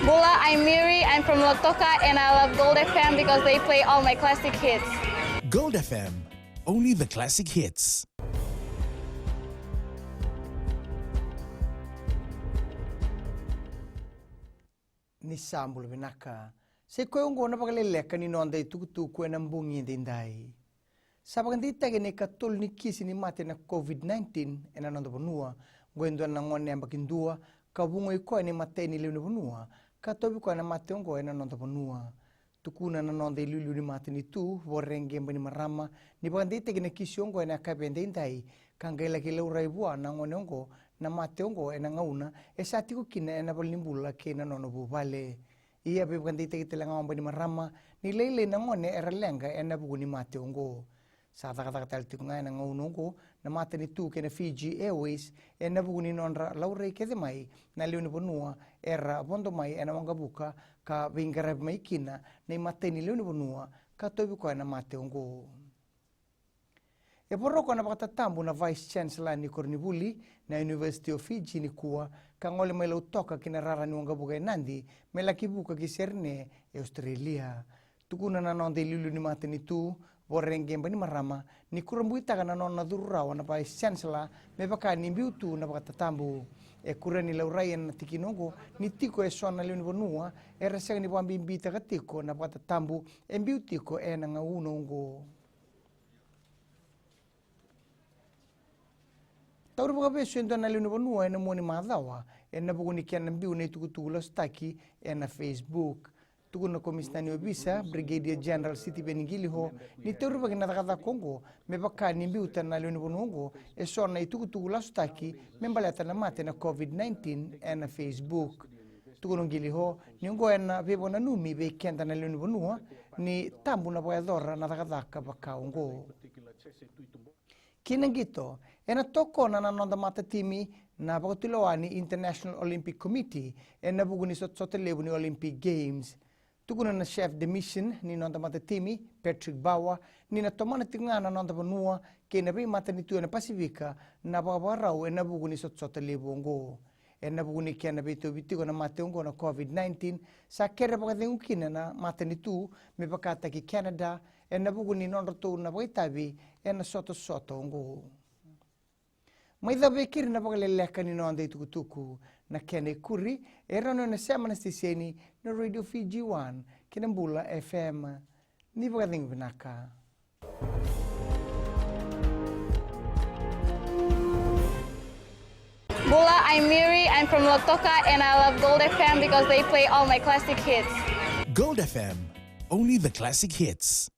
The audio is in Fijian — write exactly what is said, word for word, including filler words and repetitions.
Bula, I'm Miri. I'm from Lautoka, and I love Gold F M because they play all my classic hits. Gold F M, only the classic hits. Ni sa bula vinaka. Sa i koya oqo na vakaleleka ni noda itukutuku ena bogi edaidai. Sa vakadeitaki na ikatolu ni kisi ni mate na COVID nineteen ena noda vanua. Oqo e dua na gone yabaki dua ka vuqa i koya na imatai ni lewe ni vanua ka tauvi koya na mate oqo ena noda vanua. Tukuna na noda iliuliu ni matanitu, Voreqe Bainimarama, ni vakadeitaki na kisi oqo ena yakavi edaidai ka qai laki laurai vua na gone oqo na mate oqo ena gauna e sa tiko kina ena valenibula kei na nona vuvale. Ia veivakadeitaki tale ga o Bainimarama ni lailai na gone era leqa ena vuku ni mate oqo. Sa cakacaka tale tiko ga ena gauna oqo na matanitu kei na Fiji Airways ena vuku ni nodra laurai kece mai na lewe ni vanua era vodo mai ena waqavuka ka veiqaravi mai kina na imatai ni lewe ni vanua ka tauvi koya na mate oqo. E voroko na vakatatabu na Vice Chancellor ni koronivuli na University of Fiji nikua ka gole mai Lautoka ki na rara ni waqavuka e Nadi me laki vuka ki Sydney e Australia. Tukuna na noda iliuliu ni matanitu, Voreqe Bainimarama, ni kurabuitaka na nona curu rawa na Vice Chancellor me vaka ni biu tu na vakatatabu. E kuria ni laurai ena tikina oqo ni tiko eso na lewe ni vanua era sega ni vakabibitaka tiko na vakatatabu e biu tiko ena gauna oqo. Tauri vakavesu e dua na lewe ni vanua ena mua ni macawa ena vuku ni kena biu na itukutuku lasutaki ena Facebook. Tukuna na Komisina ni Ovisa, Brigadier General Sitiveni Qiliho, ni taurivaki na cakacaka oqo me vaka ni biuta na lewe ni vanua oqo eso na itukutuku lasutaki me baleta na mate na COVID nineteen ena Facebook. Tukuna o Qiliho ni oqo ena veivakananumi vei keda na lewe ni vanua ni tabu na vakayacora na cakacaka vaka oqo. Ki na qito, ena tokona na noda matatimi na vakatulewa ni International Olympic Committee ena vuku ni sotasota levu ni Olympic Games. Tukuna na Chef de Mission ni noda matatimi, Patrick Bauer, ni na tomana tiko ga na noda vanua kei na veimatanitu ena Pasifika na vakavakarau ena vuku ni sotasota levu oqo. Ena vuku ni kena veitauvi tiko na mate oqo na COVID nineteen, sa kere vakacegu kina na matanitu me vakataki Canada ena vuku ni nodratou na vakaitavi ena sotasota oqo. Mai cava e keri na vakaleleka ni noda itukutuku. Na kena ikuri e rawa ni o na sema na siteseni na Radio Fiji One kei na Bula F M. Ni vakacegu vinaka. Bula, I'm Miri. I'm from Lautoka, and I love Gold F M because they play all my classic hits. Gold F M, only the classic hits.